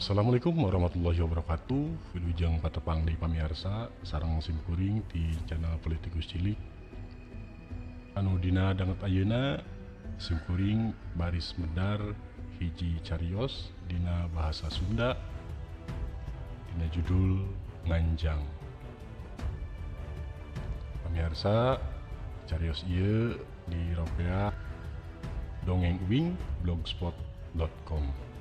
Assalamualaikum warahmatullahi wabarakatuh. Wilujeng patepang di pamiarsa sareng simkuring di channel Politikus Cilik. Anu dina danget ayeuna simkuring baris medar hiji carios dina bahasa Sunda dina judul Nganjang. Pamiarsa, carios ieu di ropea dongeng uing blogspot.com.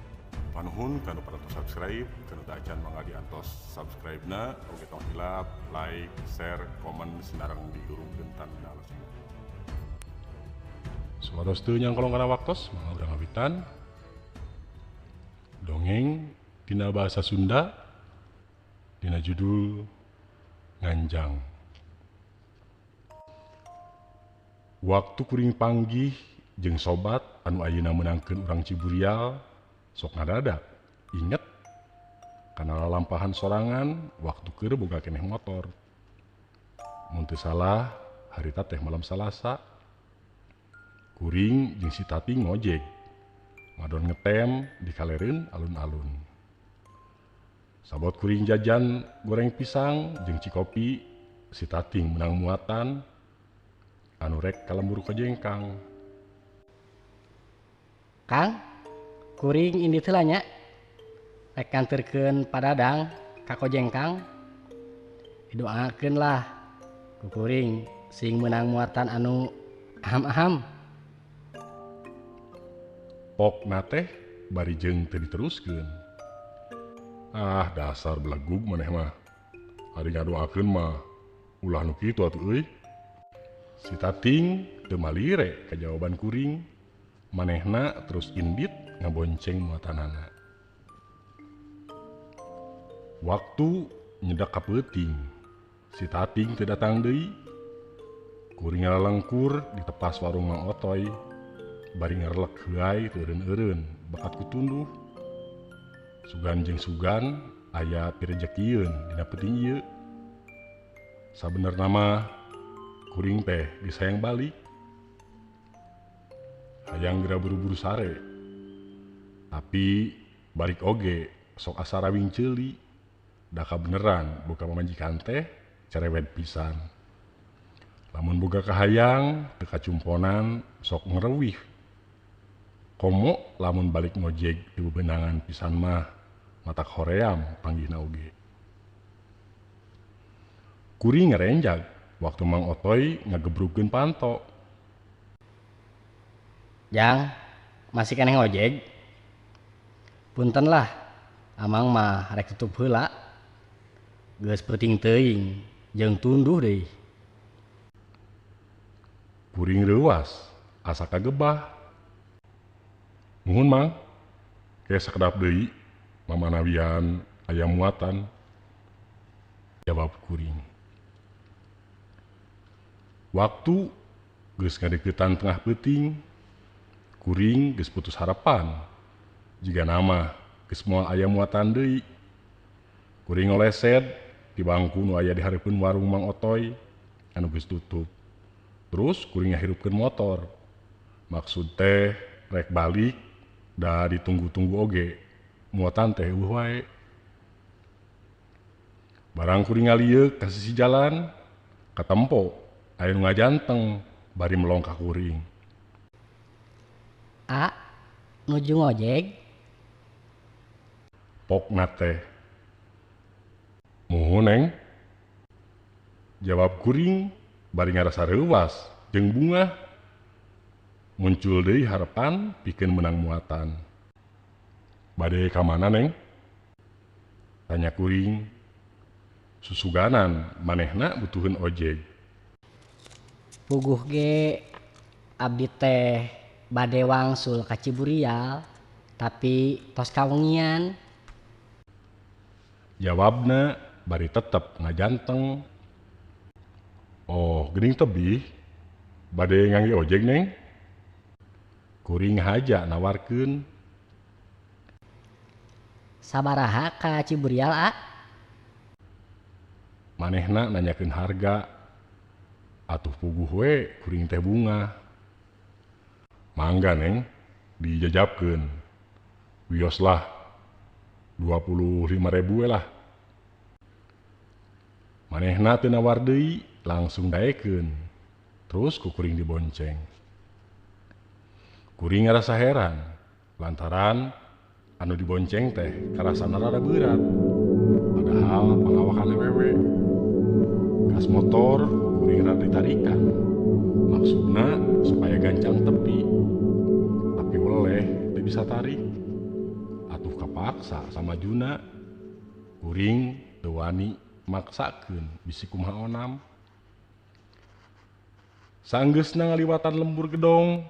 Panuhun kanu parantos subscribe, kanu teu acan mangga diantos subscribe-na, oge tong hilap like, share, komen sinareng digurungkeun tanda lonceng. Supados teu nyangkolong kana waktos, mangga urang ngawitan. Dongeng dina bahasa Sunda dina judul Nganjang. Waktu kuring panggih jeung sobat anu ayeuna meunangkeun urang Ciburial, sok ngadadak inget kana lalampahan sorangan waktu keur boga keneh motor. Mun teu salah harita teh malam Salasa. Kuring jeung si Tati ngojek ngadon ngetem di kalereun alun-alun. Sabot kuring jajan goreng pisang jeung cikopi, si Tating menang muatan anu rek ka lembur Kojengkang. Kang, kuring indit heula nya. Rek nganterkeun Padadang ka Kojengkang. Didoakeun lah ku kuring sing meunang muatan anu aham-aham. Pokna teh bari jeung teu diteruskeun. Ah, dasar belegug maneh mah. Ari ngadoakeun mah ulah nu kitu atuh euy. Si Tating teu malire ka jawaban kuring. Manehna terus indit ngabonceng muatanana. Waktu nyedak ka peuting, si Tating teu datang deui. Kuring ngalalengkur di tepas warung Mang Otoy, bari ngarelek heuay teu eureun-eureun bakat ku tunduh. Sugan jeung sugan aya pirejekieun dina peuting ieu. Sabenerna mah kuring teh geus hayang balik. Hayang geura buru-buru sare. Tapi balik oge sok asa rawing ceuli. Da kabeneran boga pamajikan teh cerewet pisan. Lamun boga kahayang teu kacumponan sok ngerewih. Komo lamun balik ngojek di bebenangan pisan mah matak hoream panggihna oge. Kuring ngarenjag waktu Mang Otoy ngagebrugeun panto. Jang, masih keneh ngojek? Punten lah, amang mah rek tutup heula. Geus peuting teuing jeung tunduh deui. Kuring reuwas asa kagebah. Muhun Mang, ke sakedap deui mamanawian aya muatan. Jawab kuring. Waktu geus ngadeukeutan tengah peuting, kuring geus putus harapan. Jiga nama geus moal aya muatan deui. Kuring ngoleset di bangku nu aya di hareupeun warung Mang Otoy anu geus tutup. Terus kuring ngahirupkeun motor. Maksud teh rek balik da ditunggu-tunggu oge muatan teh eueuh wae. Barang kuring ngalieuk ka sisi jalan, katempo aya nu ngajanteng bari melong ka kuring. A, nuju ngojek? Pokna teh. Muhun Neng. Jawab kuring bari ngarasa reuwas jeung bungah. Muncul deui harapan pikeun meunang muatan. Bade ka mana Neng? Tanya kuring. Susuganan manehna butuheun ojek. Puguh ge abdi teh bade wangsul ka Ciburial, tapi tos kawengian. Jawabna bari tetep ngajanteng. Oh, geuning tebih. Bade ngangge ojek Neng? Kuring haja nawarkeun. Sabaraha ka Ciburial, A? Manehna nanyakeun harga. Atuh puguh we kuring teh bungah. Mangga Neng, dijajabkeun. Wios lah. 25.000 we lah. Manehna teu nawar deui, langsung daekeun. Terus ku kuring dibonceng. Kuring ngarasa heran lantaran anu dibonceng teh karasana rada beurat. Padahal pangawakan awewe. Gas motor kuring rada ditarikan. Maksudna supaya gancang tepi. Tapi weleh teu bisa tarik. Atuh kapaksa sama Juna. Kuring teu wani maksakeun bisi kumaha onam. Saenggeusna ngaliwatan lembur gedong,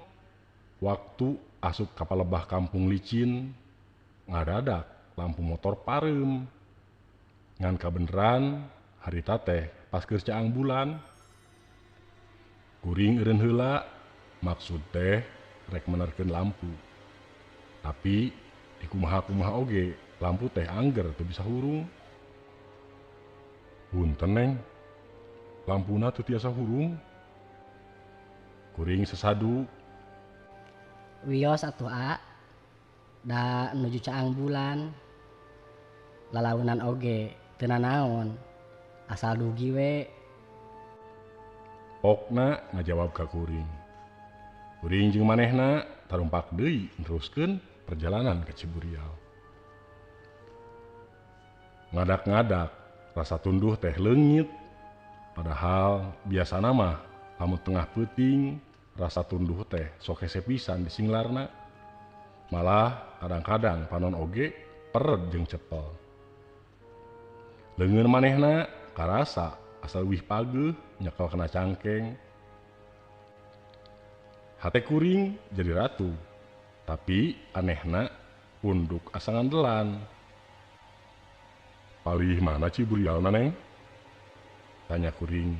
waktu asup ka palebah kampung licin, ngadadak lampu motor pareum. Ngan kabeneran harita teh pas keur caang bulan. Kuring eureun heula, maksud teh rek menerkeun lampu. Tapi dikumaha-kumaha oge lampu teh angger teu bisa hurung. Punten neng, lampuna teu tiasa hurung. Kuring sesadu. Wios atuh a, da nuju caang bulan. Lalaunan oge teu nanaon, asal dugi we. Pokna ngajawab ka kuring. Kuring jeung manehna tarumpak deui neruskeun perjalanan ka Ciburial. Ngadak-ngadak rasa tunduh teh leungit. Padahal biasana mah lamun tengah peuting rasa tunduh teh sok hese pisan disinglarna. Malah kadang-kadang panon oge pered jeung cepel. Leungeun manehna karasa asa leuwih pageuh nyekel kana cangkeng. Hate kuring jadi ratu, tapi anehna punduk asa ngandelan. Palih mana Ciburialna neng? Tanya kuring.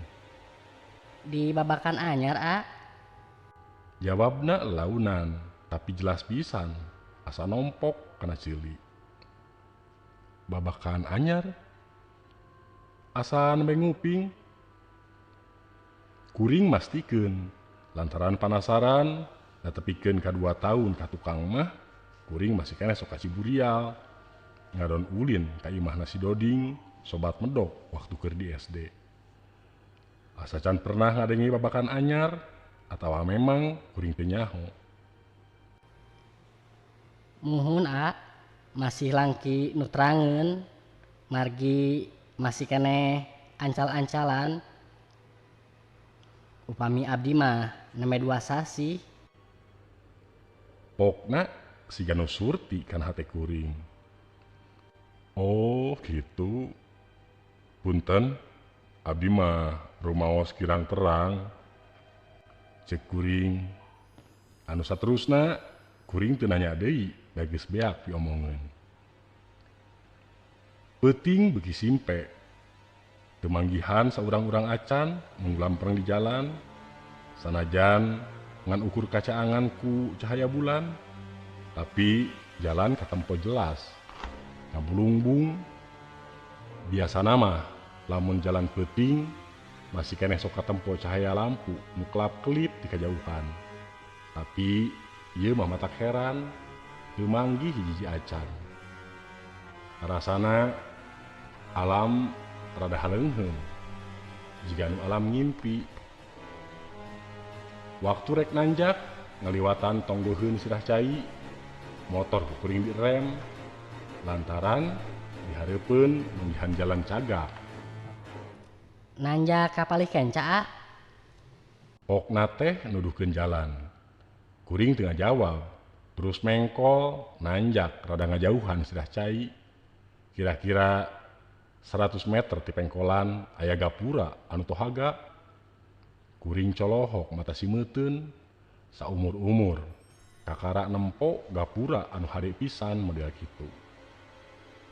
Di Babakan Anyar a. Jawabna launan, tapi jelas pisan asa nompok kana ceuli. Babakan Anyar? Asa nembe nguping. Kuring mastikeun lantaran panasaran da tepikeun ka 2 tahun ka tukang mah, kuring masih keneh sok ka Ciburial. Ngadon ulin ka imahna si Doding, sobat medok waktu keur di SD. Asa can pernah ngadenge Babakan Anyar atawa memang kuring teu nyaho. Muhun a, masih langki nu terangeun, margi masih keneh ancal-ancalan. Upami abdi mah nembe 2 sasih. Pokna siga nu surti kana hate kuring. Oh gitu. Punten, abdi mah rumaos kirang terang. Cek kuring. Anu saterusna kuring teu nanya deui da geus beak piomongeun. Peuting beuki simpe. Teu manggihan saurang-urang acan munglampreng di jalan. Sanajan ngan ukur kacaangan ku cahaya bulan, tapi jalan katempo jelas. Ngabulungbung. Biasana mah lamun jalan peuting masih keneh sok katempo cahaya lampu nu kelap-kelip di kajauhan. Tapi ieu mah matak heran, teu manggih hiji-hiji acan. Rasana alam rada haleungheung, jiga nu alam ngimpi. Waktu rek nanjak ngaliwatan tonggoheun sirah cai, motor ku kuring direm lantaran dihareupeun manggihan jalan cagak. Nanjak ka palih kenca a. Pokna teh nuduhkeun jalan. Kuring teu ngajawab, terus mengkol nanjak rada ngajauhan sirah cai. Kira-kira 100 meter ti pengkolan aya gapura anu tohaga. Kuring colohok mata simeuteun saumur-umur kakara nempo gapura anu hade pisan model kitu.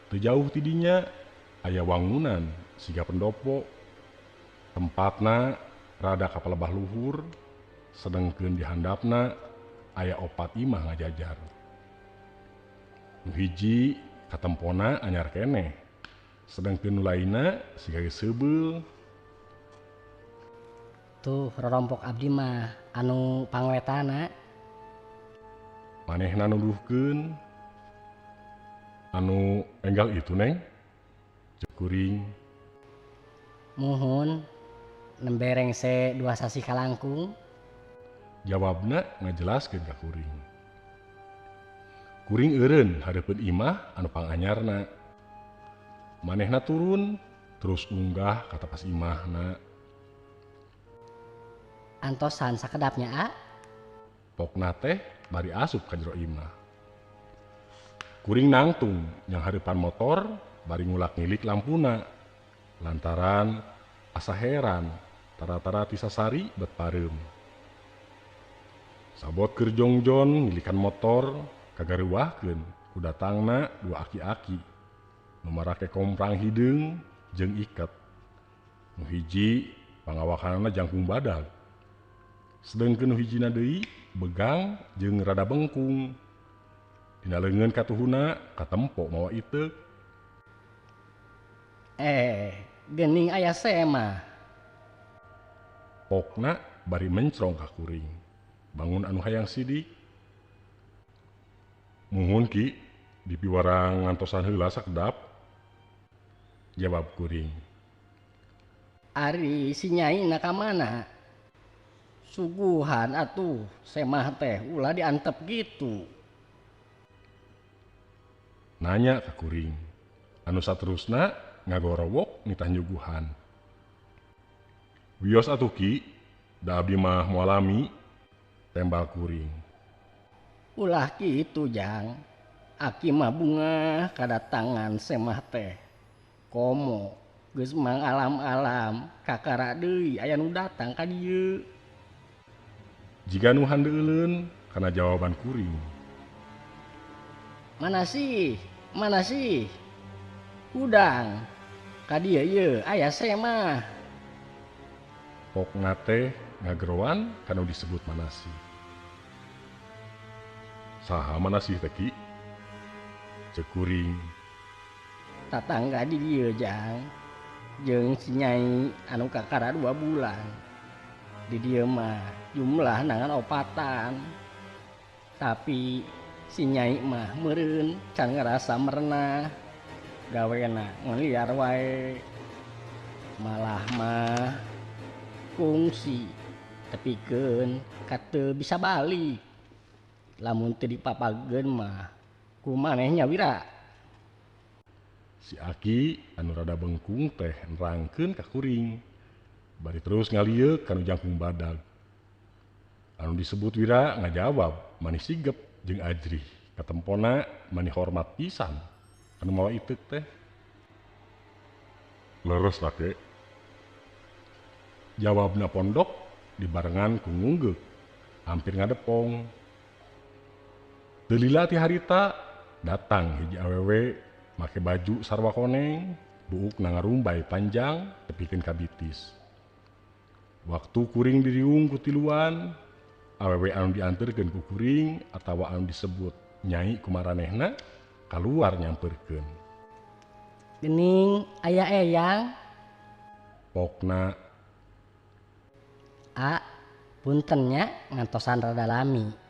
Teu jauh ti dinya aya wangunan siga pendopo. Tempatna rada ka palebah luhur, sedengkeun di handapna aya 4 imah ngajajar. Nu hiji katempona anyar keneh, sedengkeun nu lainna siga geus seubeul. Tuh rorompok abdi mah anu pangwetana. Manehna nuduhkeun. Anu enggal itu Neng? Cek kuring. Muhun nembe rengse 2 sasih kalangkung. Jawabna ngajelaskeun ka kuring. Kuring eureun hareupeun imah anu panganyarna. Manehna turun terus unggah ka tapas imahna. Antosan sakedapnya, A? Pokna teh bari asup ka jero imah. Kuring nangtung yang hareupan motor bari ngulak-ngilik lampuna. Lantaran asa heran tara-tara ti sasari bet pareum. Sabot keur jongjon ngilikan motor kagareuwahkeun ku datangna 2 aki-aki nu marake komprang hideung jeung iket. Nu hiji pangawakanana jangkung badag. Sedengkeun nu hijina deui begang jeung rada bengkung. Dina leungeun katuhuna katempo mawa iteuk. Geuning aya semah. Pokna bari mencrong ka kuring. Bangun anu hayang sidik. Muhun Ki, dipiwarang ngantosan heula sakedap. Jawab kuring. Ari si Nyai na ka mana? Suguhan atuh semah teh ulah diantep gitu. Nanya ka kuring. Anu saterusna ngagorowok nitah nyuguhan. Wios atuh Ki, da abdi mah moal lami, tembal kuring. Ulah kitu Jang, aki mah bungah kadatangan semah teh. Komo geus mang alam-alam kakara deui aya nu datang ka dieu. Jiga nu handeuleun kana jawaban kuring. Mana sih? Mana sih? Hudang ka dieu ieu aya semah. Pokna teh ngageroan kana disebut manasih. Saha manasih teh Ki? Cek kuring. Tatangga di dieu Jang, jeung si Nyai anu kakara 2 bulan. Di dieu mah jumlah nangan 4. Tapi si Nyai mah meureun can ngarasa merenah. Gawena ngeliar wae. Malah mah kungsi tepikeun ka teu bisa balik. Lamun teu dipapageun mah ku manehnya Wira. Si aki anu rada bengkung teh nerangkeun ka kuring. Bari terus ngalieuk kanu jangkung badag. Anu disebut Wira ngajawab mani sigep jeung ajrih. Katempona mani hormat pisan anu mawa iteuk teh. Leres lake. Jawabna pondok dibarengan ku ngunggek hampir ngadepong. Teu lila ti harita datang hiji awewe make baju sarwa koneng, buukna ngarumbai panjang tepikeun ka bitis. Waktu kuring diriung ku tiluan, awewe anu dianterkeun ku kuring atawa anu disebut Nyai kumaranehna kaluar nyamperkeun. Gening aya eyang. Pokna. A, punten nya ngantosan rada lami.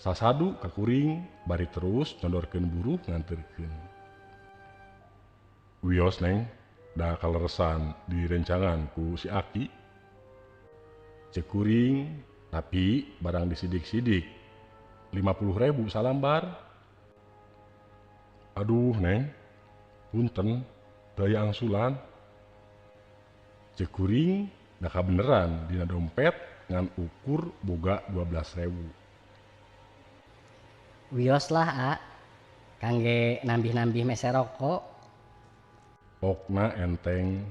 Sasadu ka kuring bari terus nyodorkeun buruh nganterkeun. Wios Neng, da kaleresan direncangan ku si aki. Cek kuring, tapi barang disidik-sidik 50.000 salambar. Aduh Neng, punten daya angsulan. Cek kuring da kabeneran dina dompet ngan ukur boga 12.000. Wios lah A, kangge nambih-nambih mese rokok. Pokna enteng.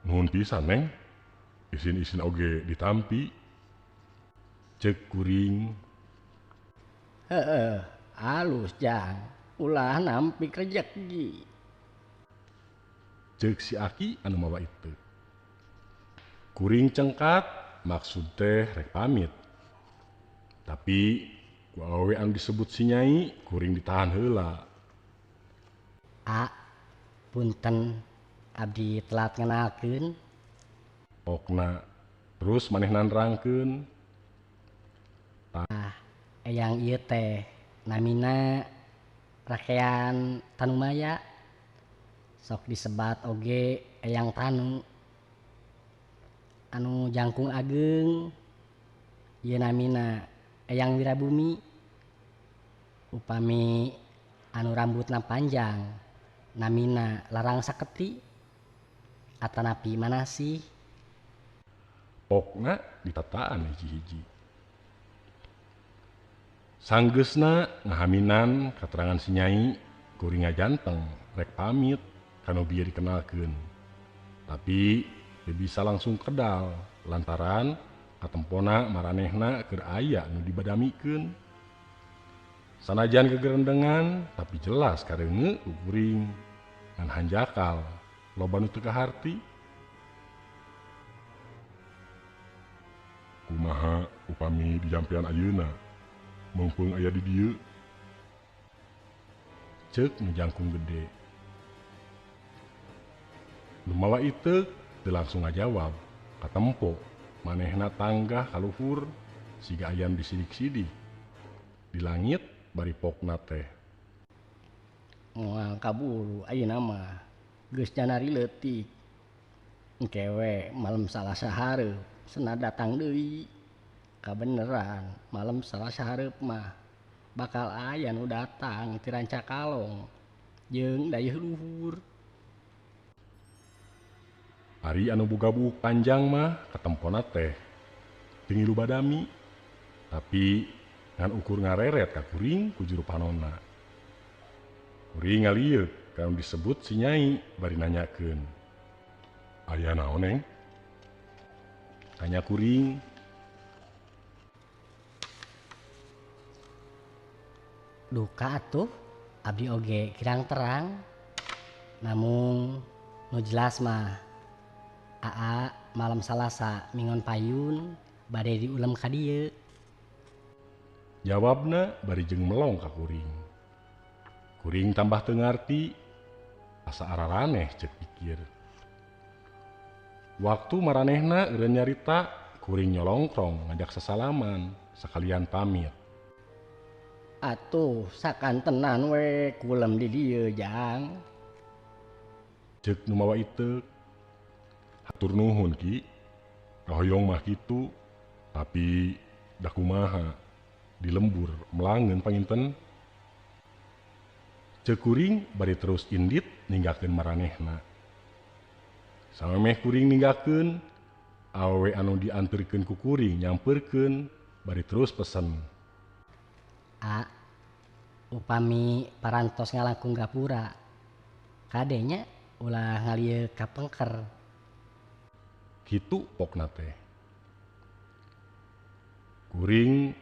Nuhun pisan Neng, isin-isin oge ditampi. Cek kuring. Heeh, alus Jang, ulah nampik rejeki. Cek si aki anu mawa itu. Kuring cengkat maksud teh rek pamit. Tapi ku awewe anu disebut si Nyai kuring ditahan heula. A, punten abdi telat ngenalkeun. Pokna terus manehna nerangkeun. Tah, eyang ieu teh Namina Rakean Tanumaya sok disebat oge Eyang Tanu. Anu jangkung ageng ieu namina Eyang Wirabumi. Upami anu rambutna panjang namina Larang Saketi atanapi Manasih. Pokna ditataan hiji-hiji. Sanggeusna ngahaminan katerangan si Nyai kuring ngajanteng rek pamit kanu bieu dikenalkeun. Tapi teu bisa langsung kedal lantaran katempona maranehna keur aya nu dibadamikeun. Sanajan kegerendengan tapi jelas kareuneu ku kuring ngan hanjakal loba nu teu kaharti. Kumaha upami dijampean ayeuna meungpeung aya di dieu? Ceuk nu jangkung gede. Nu mawa iteuk teu langsung ngajawab, katempo manehna tanggah kaluhur siga ayam disidik-sidik. Di langit bari pokna teh. Moal kaburu ayeuna mah geus janari leutik. Engke we malem Salasa hareup cenah datang deui. Kabeneran malem Salasa hareup mah bakal aya nu datang ti Rancakalong jeung dayeuh luhur. Ari anu boga buuk panjang mah katempona teh teu ngilu badami, tapi ngan ukur ngareret ka kuring ku juru panonna. Kuring ngalieuk ka nu disebut si Nyai bari nanyakeun. Aya naon, Neng? Tanya kuring. Duka atuh abdi oge kirang terang. Namung nu jelas mah Aa malam Salasa mingon payun bade diulem ka dieu. Jawabna bari jeung melong ka kuring. Kuring tambah teu ngarti, asa araraneh ceuk pikir. Waktu maranehna eureun nyarita, kuring nyolongkrong ngajak sasalaman sakalian pamit. Atuh sakantenan we kulem di dieu Jang. Ceuk nu mawa iteuk. Hatur nuhun Ki, kahoyong mah kitu, tapi da kumaha di lembur melangeun panginten. Ceuk kuring bari terus indit ninggalkeun maranehna. Samemeh kuring ninggalkeun, awewe anu dianterkeun ku kuring nyamperkeun bari terus pesen. A, upami parantos ngalangkung gapura, kadenya ulah ngalieu ka pengker. Kitu pokna teh. Kuring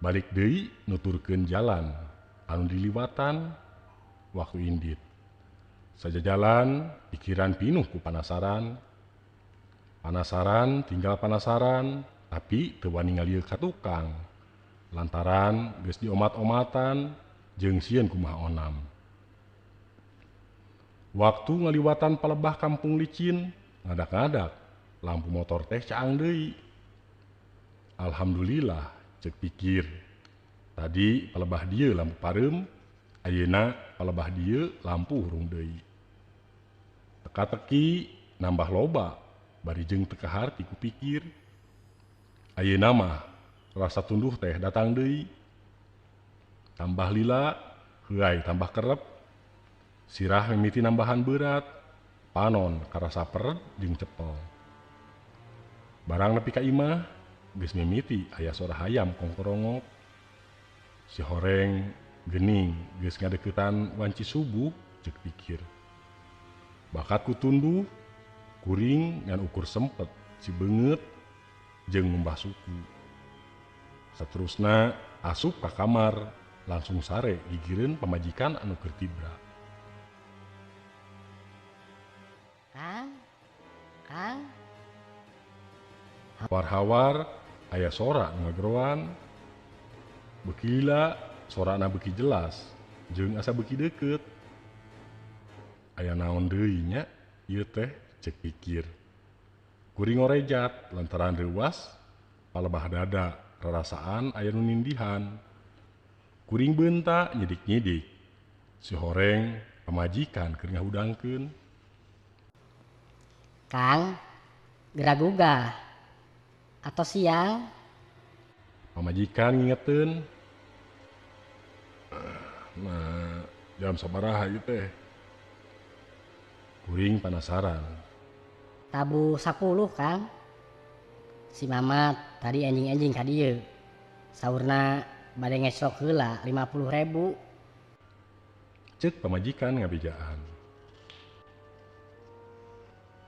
balik deui nuturkeun jalan anu diliwatan waktu indit. Sajajalan pikiran pinuh ku panasaran. Panasaran tinggal panasaran, tapi teu wani ngalieu ka tukang. Lantaran geus diomat-omatan jeung sieun kumaha onam. Waktu ngaliwatan palebah kampung licin, ngadak-ngadak lampu motor teh caang deui. Alhamdulillah ceuk pikir. Tadi palebah dieu lampu pareum, ayeuna palebah dieu lampu hurung deui. Teka-teki nambah loba bari jeung teu kaharti ku pikir. Ayeuna mah rasa tunduh teh datang deui. Tambah lila, heuay tambah kerep. Sirah mimiti nambahan berat, panon karasa peret jeung cepel. Barang nepi ka imah geus mimiti aya sora hayam kongkorongok. Si horeng gening geus ngadeuketan wanci subuh ceuk pikir. Bakat ku tunduh, kuring ngan ukur sempet si beungeut jeung ngumbah suku. Saterusna asup ka kamar langsung sare gigireun pamajikan anu keur tibra. Kang, Kang. Hawar-hawar aya sora nu ngageroan. Beuki lila sorana beuki jelas jeung asa beuki deukeut. Aya naon deui nya ieu teh ceuk pikir. Kuring ngorejat lantaran reuas palebah dada rarasaan aya nu nindihan. Kuring beunta nyidik-nyidik. Si horeng pamajikan keur ngahudangkeun. Kang, geura gugah atau siang? Pamajikan ngingeteun. Nah, jam sabaraha ieu teh? Kuring panasaran. Tabuh 10, Kang. Si Mamat tadi enjing-enjing ka dieu. Saurna bade ngesok heula 50.000. Ceuk pamajikan ngabejaan.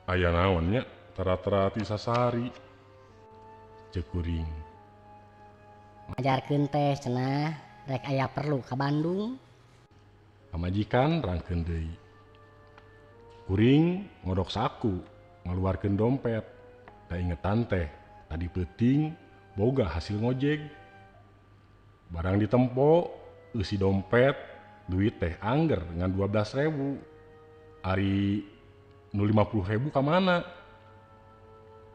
Aya naon nya tara-tara ti sasari. Ceuk kuring. Ngajarkeun teh cenah rek aya perlu ka Bandung. Pamajikan rangkeun deui. Kuring ngodok saku ngaluarkeun dompet. Da ingetan teh tadi peuting boga hasil ngojek. Barang ditempo eusi dompet duit teh angger ngan 12.000. Ari nu 50.000 ka mana?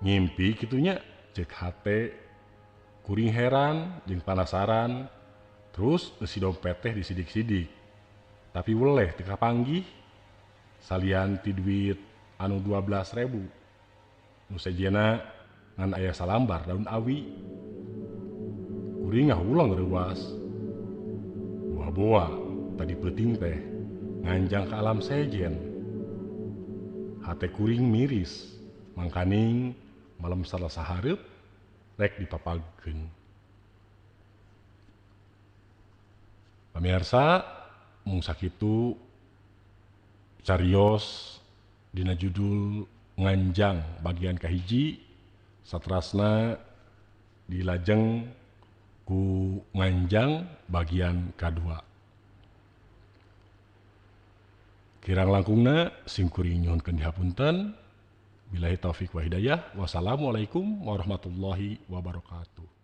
Ngimpi kitunya cek hate. Kuring heran jeung panasaran. Terus eusi dompet teh disidik-sidik. Tapi weleh teu kapanggih salian ti duit anu 12.000. Nu sejenna ngan aya salambar daun awi. Kuring ngahuleng reuas. Boa-boa tadi peuting teh nganjang ka alam sejen. Hate kuring miris, mangkaning malem salasa hareup rek dipapagkeun. Pamirsa, mung sakitu carios dina judul Nganjang bagian kahiji, satrasna dilajeng ku Nganjang bagian kadua. Kirang langkungna sim kuring nyuhunkeun dihapunten. Billahi taufik wa hidayah. Wassalamualaikum warahmatullahi wabarakatuh.